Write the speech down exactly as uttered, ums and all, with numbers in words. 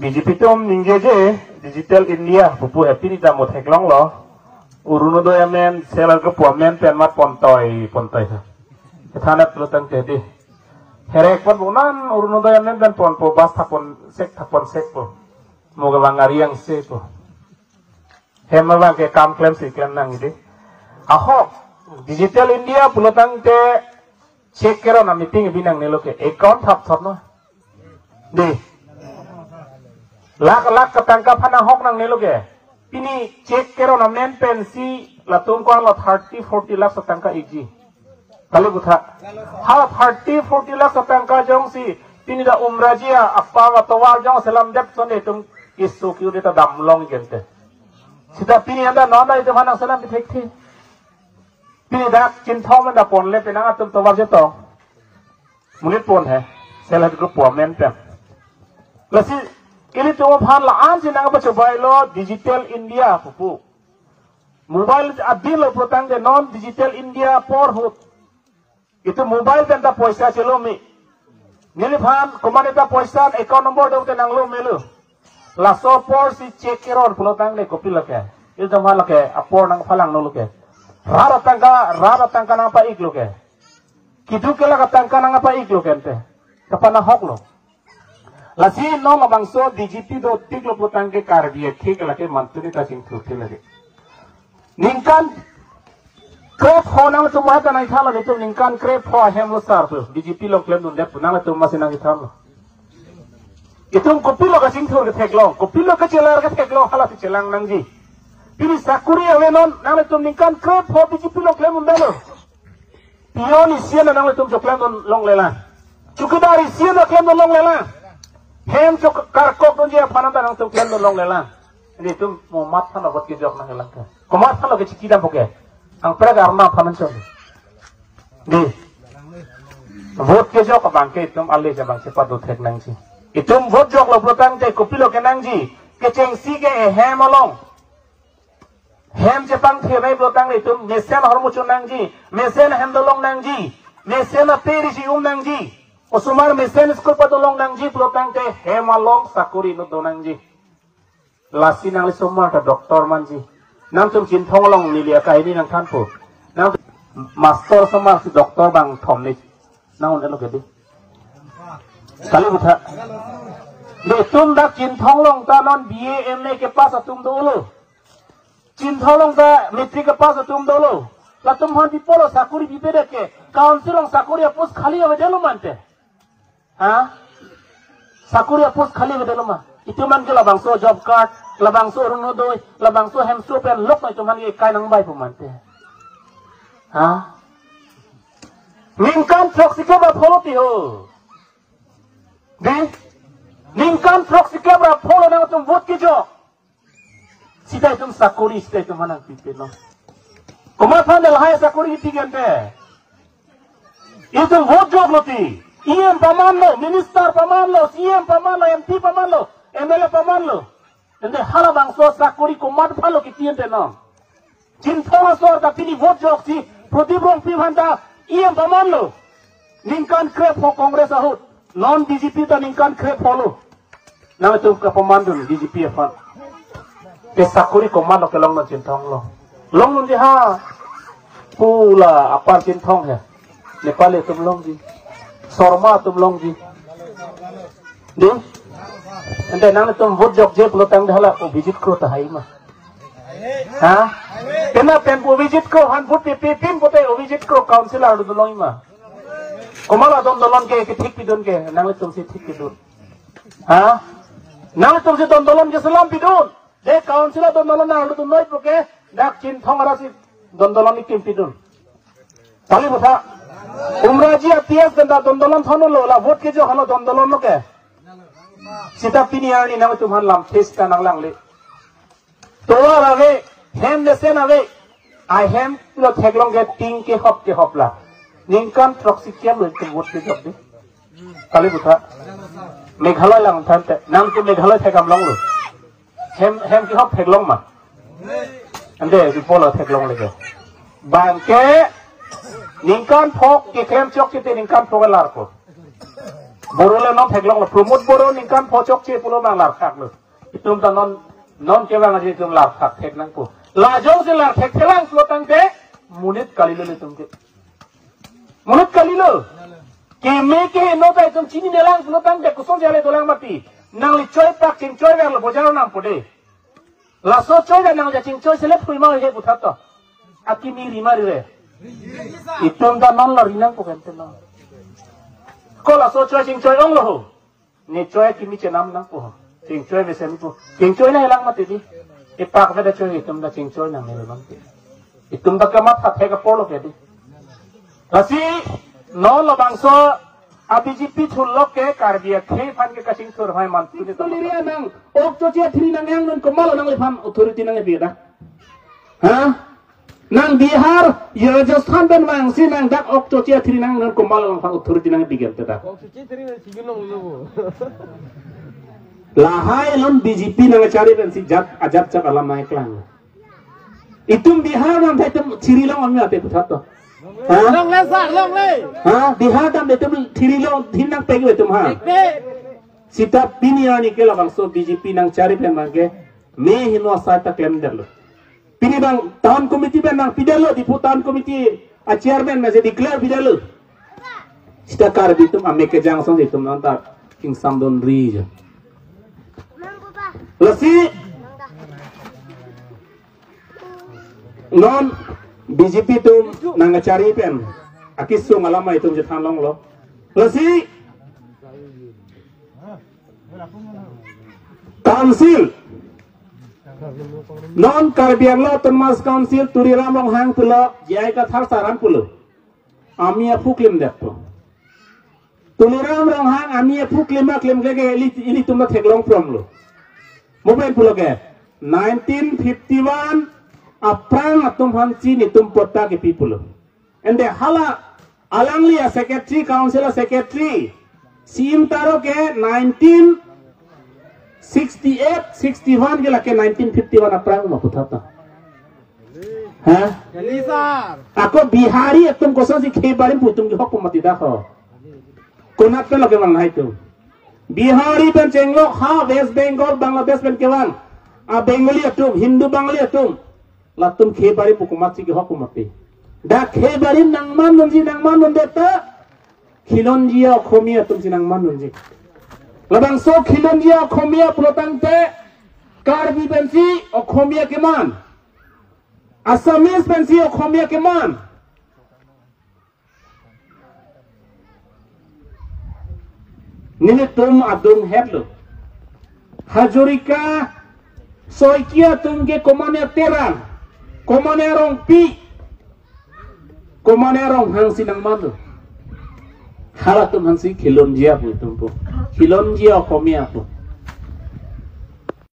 B J P atum ningjeje Digital India pupu he pini ta mo theklonglo. Orunodoi amen, self help group amen pen mat pontoi, pontoi. Kethanat lo tangte di. Herek pon bonan Orunodoi amen pen ponpo, bus thapon sek, thapon sekpo. Mo kevang ari angsepo. Hem abang ke kam klemsi klem nangji. Ahok, Digital India pulo tangte cheque keron a-meeting bi nangnelo ke, account thap thap no. Di. Lakh lakh ketangka aphan ahok nangnelo ke. Pini cheque keron amen pensi latum ko lo thirty forty lakh tangka ikji. Kali butha. Ha thirty forty lakh tangka jongsi pini dak Umraji apang atovar jongsi lamdet son itum isu kiu deta damlong gente. Seta pini anda non itum aphan nangselam pithekthe. Pini dak Chinthong anda ponle penang atum tovar jetong. Monit pon he. Self help group amen pen. Lasi ilitum aphan la-ansi nangpachobai lo Digital India pupu. Mobile adin lo pulo tangte non Digital India apor ahut. Itum mobile pen ta poisa chelo me. Neliphan komat ta poisa account number do te nanglo melo. Laso aporsi cheque keron pulo tangte kopilo ke. Itum aphan lake apor nangphalanglo ke. Rat atangka, rat atangka nangpa-iklo ke. Keduk kelak atangka nangpa-iklo ke ante. Kapan ahoklo. Lasi non labangso B J P dotiklo pulo tangte Karbi akhei ke lake mantuni ta chingthurthe lake. Ningkan krepho nangtum mata nangthanlo, itum ningkan krepho ahem lo sar pu B J P along klemdundet pu nangtum masi nangthanlo. Itum kopilo kachingthur ketheklong, kopilo kachelar ketheklong, halasi chelang nangji. Pini sakori ave non, nangtum ningkan krepho B J P along klemdundetlo. Peon isi an nanglitum choklemdun longlelang. Chowkidar isi an klemdun longlelang. Hem chok karkok dunji aphan ta nangtum klemdun longlelang. Ilitum mo komat aphanlo vote kejok nanglang ke. Komat aphanlo kechiki dampo ke. Angprek arna aphan chon. Di. Vote kejok abang ke itum ale abang chepadun thek nangji. Itum vote joklo pulo tangte kopilo kenangji. Kechengsi ke ehem along. Hem chepangthir nai pulo tangte itum mesen ahormu chun nangji, mesen hem dolong nangji, mesen ate risi um nangji, osomar mesen school padolong nangji pulo tangte hem along sakori inut do nangji. Lasi nangli osomar ta doctor manji. Nangtum Chinthong along neli akai ni nangthanpo. Nang master osomar si doctor bang thom ni. Nang un-elo ke di. Kali butha. Itum dak Chinthong along ta non B A, M A kepass atum dolo. Chinthong along ta matric kepass atum dolo. Latum aphan pi apotlo sakori pipedet ke. Council along sakori apost khali avedetlo ma ante. Ha? Sakori apost khali avedetlo ma. Itum aphan ke labangso job card, labangso Orunodoi, labangso hemso pen lok na itum aphan ke kai nangbaipo ma ante. Ha? Ningkan throksikep ra pholo ti ho. Di? Ningkan throksikep ra pholo nangtum vote kejok. Seta itum sakori, seta itum aphan nangpipenon. Komat aphan lahai sakori kipi ke ante. Itum vote joklo ti. E M pamanlo, minister pamanlo, C E M pamanlo, M P pamanlo, M L A pamanlo. Ante halabangso sakori komat aphanlo kipi ante non. Chinthong asor ta pini vote joksi Prodip Rongpi aphan ta E M pamanlo. Ningkan krepho Congress ahut. Non B J P ta ningkan krepholo. Nangtum kapamandun B J P aphan. Te sakori komatlo kelong non Chinthong along. Longdunji ha. Pula apar Chinthong he. Nepali atum longji. Sarma atum longji. Di? Ante nangtum vote jokje pulo tangte hala Abhijit Kro ta hai ma. Ha? Pena pen Abhijit Kro aphan vote pi, pi, pin pote Abhijit Kro councillor dun longji ma. Komatlo don dolon ke, kethik pidun ke, nanglitumsi thik pidun. Ha? Nanglitumsi don dolon ke selam pidun. De councillor don dolon nangdun noi puke, dak Chinthong arasi don dolon ikim pidun. Kali butha. Umraji a T S pen ta don dolon thonlo, la vote kejok halo don dolonlo ke. Seta pini arni nangtum aphan lam thes ta nanglangle. Tovar ave, hem mesen ave. Ahem lo theklong ke ting kehop kehop la. Ningkan throksikem lo itum vote kejok di. Kali butha. Meghalaya along thante. Nangtum Meghalaya thekdam longlo. Hem, hem kehop theklong ma. Ante, ipo lo theklongle ke. Bang ke, ningkan phok keklem chok kete ningkan phok alarpo. Boro le non theklonglo, Pramod Boro ningkan pho chokche pulo bang larkhaklo. Itum ta non, non kevang aji itum larkhak thek nangpo. La jongsi larkhak thelang pulo tangte monit kalilo itum ke. Monit kalilo. Keme keheno ta itum chinine lang pulo tangte kosonsi ale dolang mati. Nangli choi pak chingchoi verlo bojar nangpo de. Laso choi ta nang ja chingchoi sele phui ma he puthat to. Akimi ri ma rire. Itum ta non la ri nangpo kan te non. Ko laso choi chingchoi onglo ho. Ne choi akimi chenam nangpo ho. Chingchoi mesen po. Chingchoi nanglang mati di. Ipak veda choi itum ta chingchoi nangne lang ti. Itum ta kamatha thek apor lo ke di. Lasi non labangso a B J P thulok ke Karbi akhei aphan ke kachingthur hai man tuni. Tuliria nang ok choche athiri nanghang non komatlo nangliphan authority nangpi da. Ha? Nang Bihar, Rajasthan pen vangsi nang dak ok choche athiri nang non komatlo nangphan authority nangpi gem te da. Lahai non B J P nangchari pensi jat ajat jat alam nangklang. Itum Bihar dam thai itum thiri long ami ate puthat to. Ha? Longle sir, longle. Ha? Bihar dam itum thiri long thin nangpek itum ha. Pek, pek. Seta pini arni ke labangso B J P nangchari pen abang ke me heno asai ta klemdetlo. Pini abang town committee pen nangpidetlo, Diphu town committee a chairman mese declare pidetlo. Seta Karbi atum amek kejang song itum nang ta ingsam don ri jo. Lasi non B J P atum nangchari pen akesung alam itum chethan longlo. Lasi council non Karbi Anglong Autonomous Council Tuliram Ronghang pulo J I Kathar sir an pulo. Ami aphu klemdetpo. Tuliram Ronghang ami aphu klem aklem ke ke ili, ilitum ta theklong pronglo. Mo pen pulo ke nineteen fifty-one aphrang atum aphansi netum patta kepi pulo. Ante hala alangli a secretary, council a secretary, C M Taro ke nineteen sixty-eight, sixty-one ke lake nineteen fifty-one aphrang ma puthat ta. Ha? Kali sir. Ako Bihari atum kosonsi khei barim pu itum kehok pu mati dak ho. Konat pen lake vang hai itum. Bihari pen chenglok ha West Bengal, Bangladesh pen kevang. A Bengali atum, Hindu Bengali atum. Latum khei barim pu komatsi kehok pu mati. Dak khei barim nangman nunji nangman nunde ta. Khilonjia Okhomia atumsi nangman nunji. Labangso khilonjia Okhomia pulo tangte Karbi pensi Okhomia keman. Assamese pensi Okhomia keman. Nelitum adung hetlo. Hazarika Saikia atum ke komane Terang, komane Rongpi, komane Ronghang si nangmanlo. Halatum aphansi khilonjia pu itum pu. Khilonjia Okhomia pu.